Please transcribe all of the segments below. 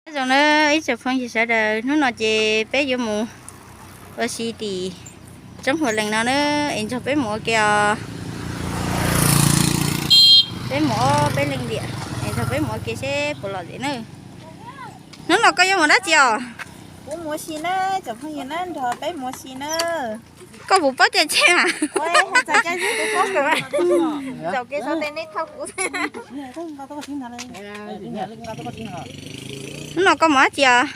Nyob zoo na ib tsoom phooj ywg sawv daws, hnub no ces peb yuav mus ua si tim roob Huas Lees no na, es nrog peb mus ua ke os. Peb mus ob peb leej tiam, es nrog peb mus ua ke seb puas lom zem na. Hnub no koj yuav mus dab tsi os? Kuv mus ua si na, tsoom phooj ywg na, nrog peb mus ua si na. Koj puas paub cai tsheb mas? Txaus kev xav tes nej thauj kuv. Hnub no koj mus dab tsi os?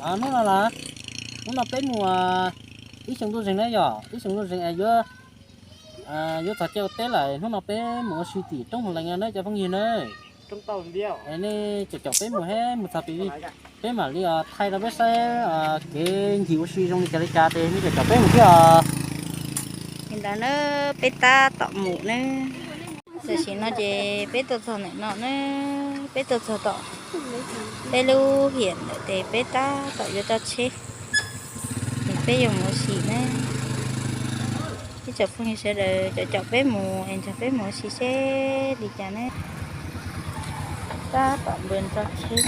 Hnub no las, hnub no peb mus ib xyoo ntuj zeeg na yom, ib xyoo ntuj zeeg es yuav, yuav txog caij ua teb lawm, hnub no peb mus ua si tim roob Huas Lees na cov phooj ywg na. Es nej caum caum peb mus, mus txog pem peb mam li thaij rau peb saib kev ncig ua si zoo li cas li cas, ces nej caum caum peb mus thiab os. Li ntawd na, peb tab tom mus na. Tam sim no ces peb tuaj txog ntawm no na, peb tuaj txog tom peb lub hiam ntawm tes peb tab tom yuav tso tsheb, es peb yuav mus ua si na. Ib tsoom phooj ywg sawv daws caum caum peb mus es nrog peb mus ua si seb li cas ne. Tab tom npws tso tsheb.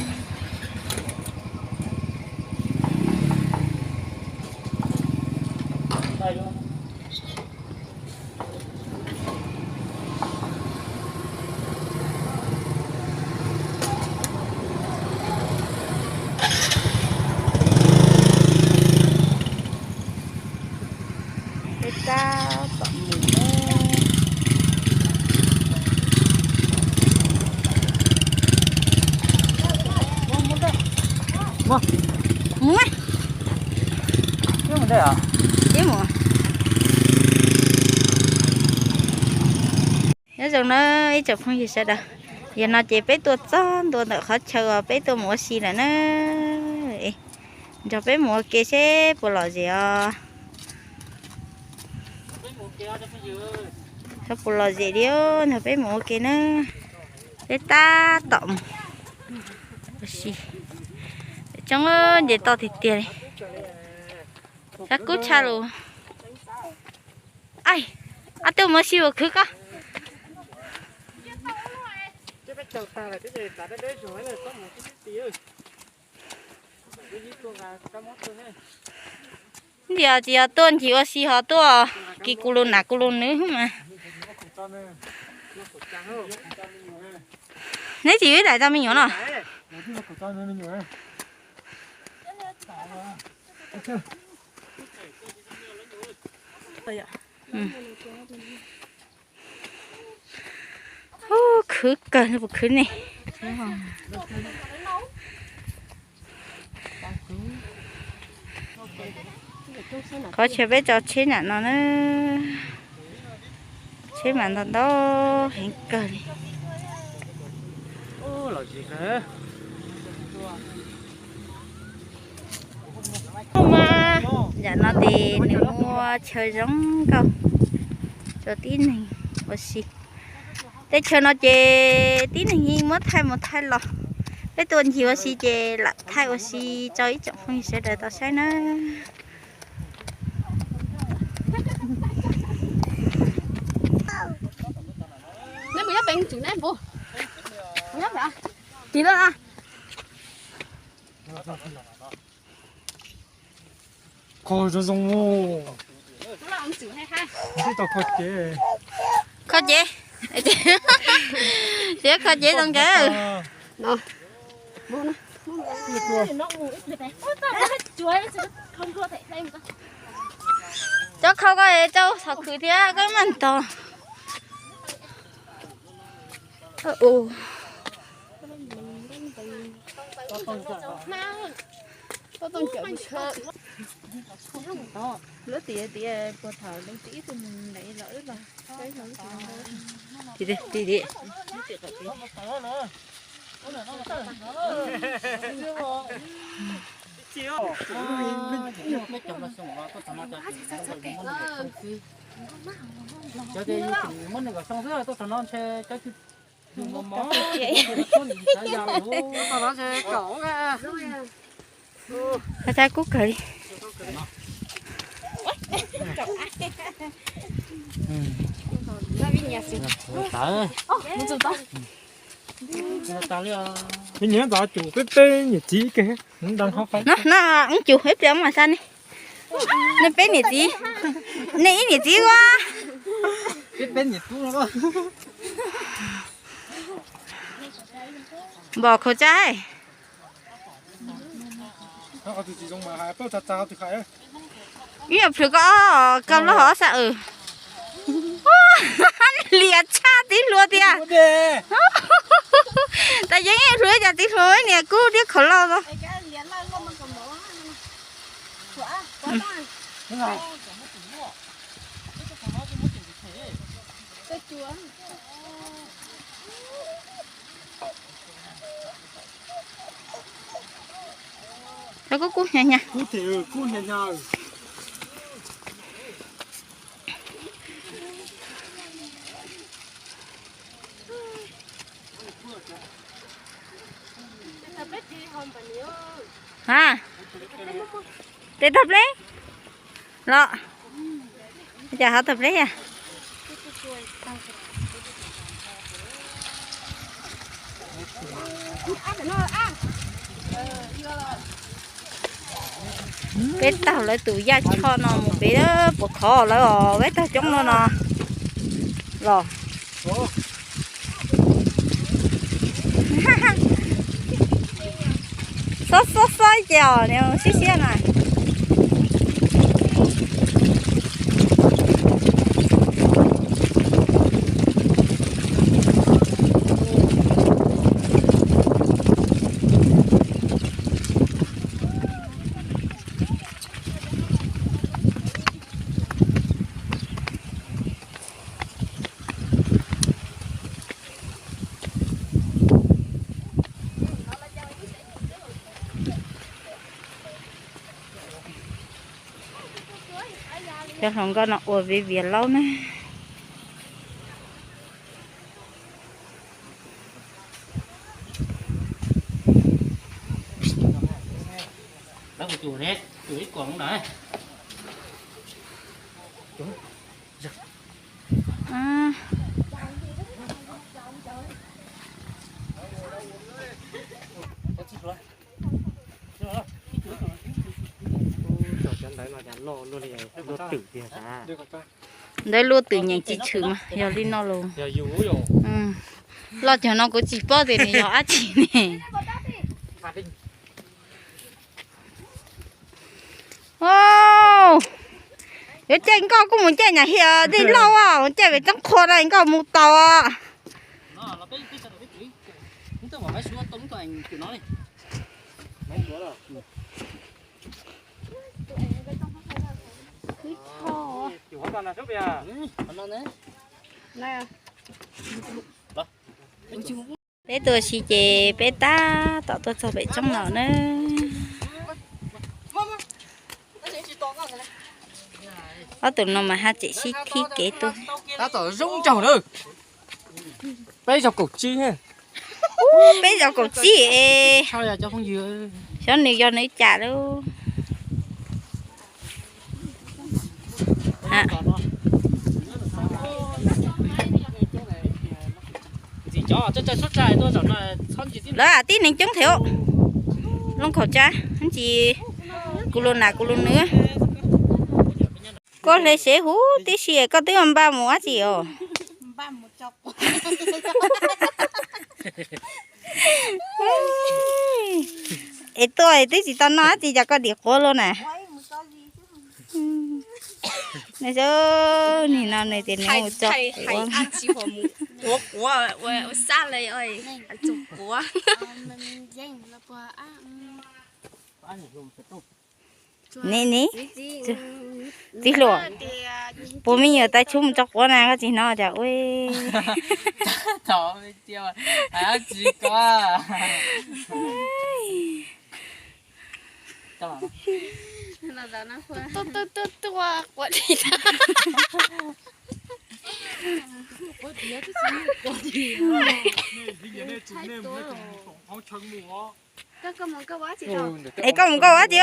Peb tab tom mus. Mus, mus, mus. Nyob zoo na ib tsoom phooj ywg sawv daws, yog no ces peb tuaj txog ntua ntawm qhov chaw uas peb tuaj mus ua si lawm na. Nrog peb mus ua ke seb puas lom zem os. Seb puas lom zem li, nrog peb mus ua ke na. Peb tab tom mus ua si. Tsob nce toj tiag tiag li. Sab kub tshaj lus. Ai, ob tug mus ua si puas khwv koj? Ntias tsis yog tuaj ncig ua si ho tuaj kis kuv lus nam kuv lus nws mas. Neb tsis ib daim tau me nyuam no. Khwv kawg, puas khwv ne? Qhov chaw peb tso tsheb nram no na, tsheb mas ntau ntau heev kawg li. Yam no ces nws muaj chaw zoo nkauj rau tib neeg ua si. Tej chaw no ces tib neeg yeej muab thaij mus thaij los. Peb tuaj ncig ua si ces lam thaij ua si tso ib tsoom phooj ywg sawv daws tau saib na. Kho zoo zoo. Kho cev. Ces kho cev zoo nkawd. Cov khau ko es rau xov khwv thiab koj maj ntog. Lub tiav tiav puag thaum leej txiv ib tug mus ntev los wb los. Tim tim tim. Cov ces yus tseem muab nees nkaum xyoo xwb, tuaj txog no ntshe cov twb mos mos, txhob nim xav yam lus. Txog no ntshe kaum. Txav kub kawg li. Nyiam ntxov cus peb peb niam txiv ke. No, no, ib cus ib pliag mas xa ne. Nej peb niam txiv, nej ib niam txiv ua. Npom khaum tsab. Ib yam plhws koj, koj lub hov xav. Lias tshaj tib hluas tiag. Tas yeej ib hluas cas tib hluas niag kub diab khaum lauj. Kub kub hnyav hnyav. Ha, tes tag pleb los, cas hov tag pleb a. Peb taug lawv tus yaj choj no mus pem puas khov lawv os, peb taug coob no no los. Xob xob xob ces os, siab siab na. Cov hluas nkauj no ua viv vias laub ne. Ntawd luaj twm nyeem tsis tshwm mas yog li no los. Loj cov no kuv tsis paub tias nws yog dab tsi ne. Yuav caij nkoj kuj mus caij nyam hiam dej loj, caij pem txob qhua no nkoj mus tau. Peb tuaj si ces peb tab tom tuaj txog pem tsob no na. Ob tug no mas haj tseem sib thib kev tuaj. Tab tom zoo nraug na. Peb zaug kaum tsib. Peb zaug kaum tsib es. Xyov nws yog nws cas lub. Lawv tib neeg coob thiab. Loo khaum tsab ntsis kuv lus nam kuv lus nws. Koj hle sev huv tib si koj twb npaj mus dab tsi os? Es tuaj twb tsis tau noj dab tsi cas koj dim quav luaj na. Nws, nim no nws tias nws mus tso quav. Ni ni, txiv hluas, puas me nyuam tais tshub mus tso quav na koj tsis hnov cas ua. Es koj mus koj ua dab tsi?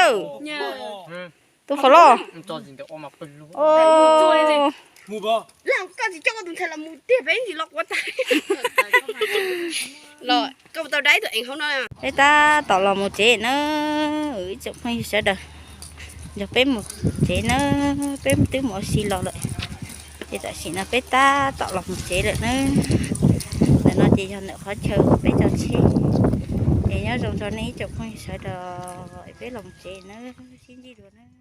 Tus phom loj. Mus, koj tsis coj koj tus ntxhais los mus tiag peb tsis los quav tas. Los koj tau dab tus eev hauv no. Peb tab tom los mus tsev na, ib tsoom phooj ywg sawv daws, nrog peb mus tsev na, peb twb mus ua si los lawm. Ces tam sim no peb tab tom los mus tsev lawm na. Ntawm no ces yog ntawm qhov chaw peb tso tsheb. Es nyob zoo rau nej ib tsoom phooj ywg sawv daws, peb los mus tsev na, sib ntsib dua na.